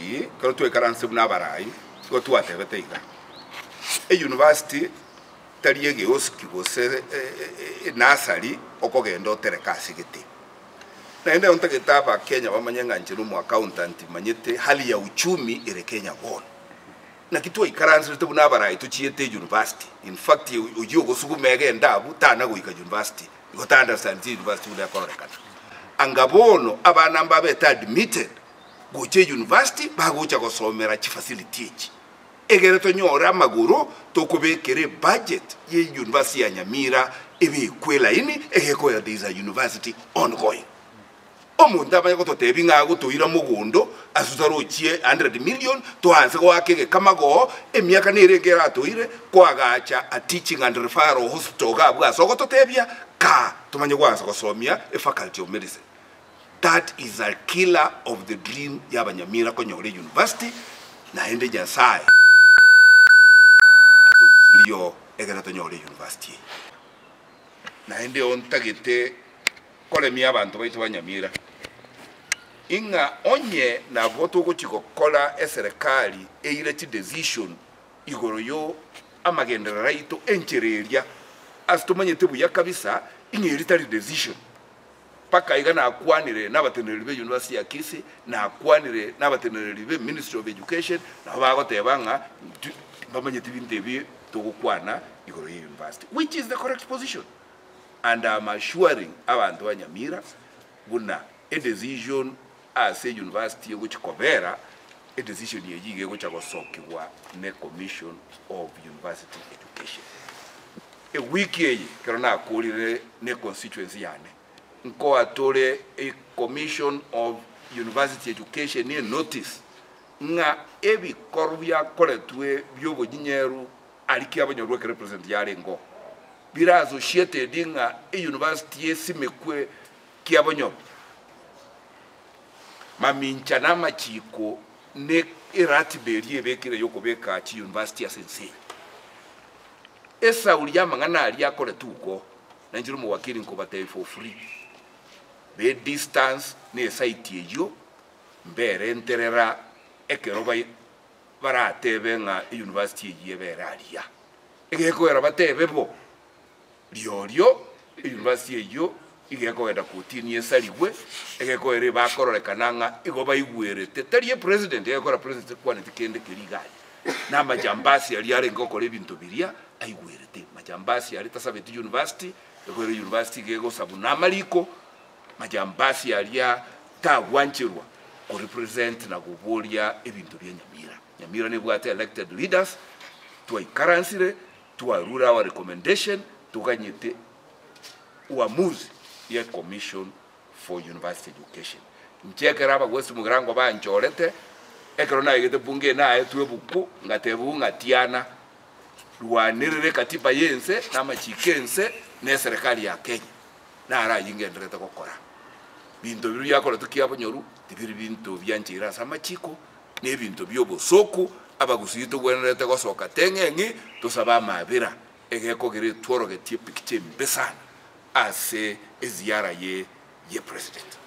Ekero twaikaranse buna abarai, nigo twatebete iga, Eyunivasiti tari egeosiki gose enasari okogenda otereke ase gete. Naende ntagete Abakenya bamanye ng'a inche nomoaccountant manyete hali ya uchumi ere Kenya bono. Naki twaikarantserete buna abarai tochiete eyunivasiti, in fact oyio ogosuguma egende abwo tana goika university, igo ta understand university buna ekororekana. Anga bono abana mbabete admitted gocha eyunivasiti bagocha gosomera chifacility echi, egere tonyore amagoro tokobekera ebudget ye university ya Nyamira ebekwe elaini egekoera there is a university ongoing. Omonto amanye gototebia ng'a agotoira mogondo ase totarochie 100 million toanse goaka egekamago emiaka nere enke eratoire koagacha a teaching and referral hospital iga abwo ase ogototebia kaa tomanye goansa gosomia efaculty of medicine. That is a killer of the dream ya abanyamira konyora euniversity naende Nyasaye atoruserie oo egere tonyore euniversity eye. Naende oo ntagete koremia abanto baito ba Nyamira ing'a onye nabo togochia gokora eserekari eire chidecision igoro yo amagenderero aito enchera eria ase tomanyete buya kabisa ing'a eri tari decision. Mpaka iga nakwanire nabateneneri be University ya Kisii, nakwanire nabateneneri be Ministry of Education, nabo bagoteba ng'a intwe mbamanyeti binto ebi togokwana igoro ye university, which is the correct position. And am assuring abanto ba Nyamira buna edecision ase university egochi kobera, edecision eyio iga egocha gosokigwa ne Commission of University Education. Ewiki eye ekero nakorire ne constituency yane, nkoa tore e Commission of University Education enotice ng'a ebikorwa biakoretwe bi'obonyinyeru aria kiabonyorwa ekero epresident yarenge oo, bire associated ng'a euniversity esimekwe kiabonyorwa. Mamincha na amachiko ne eratiba eria ebekire yokobeka chiuniversity ase ense eye. Esauri y'amang'ana aria akoretwe uko, na inche nomowakili nkobatebia for free, be distance ne esite eyio, mberenterera ekero bai baratebe ng'a euniversity eyio ebere aria. Egekogera batebe bo, riorio euniversity eyio iga ekogenda kotini esarigwe, egekogera ebakororekana ng'a igo baigwerete, tari epresident, egekogera president takwaneti kende keria iga aria, na amajambasi aria arenge gokora ebinto biria aigwerete, majambasi aria tasabeti university, ekogera university iga egosabwa na amariko, majambasi aria tagwancherwa korepresent na koboria ebinto bia Nyamira. Nyamira nebwate elected leaders, twaikaransire, twarure our recommendation, toganyete uamuzi ye commission for university education. Inche ekero abagwesi mugirango banchorete, ekero naigete bunge eye naetwe ebuku, ngatebiwa ng'a tiana, rwanerera ekatiba ya ense, na amachiko ense, na eserekari ya Kenya. Naro ayio ngendererete gokora. Binto biria biakoretwe kiabonyoru, tibiri binto biancheire ase amachiko, na ebinto bi'obosoku, abagusii togwenerete gosoka teng'eng'i tosabe amabera, egekogera etworogetie epikicha embe sana ase eziara ye ye president.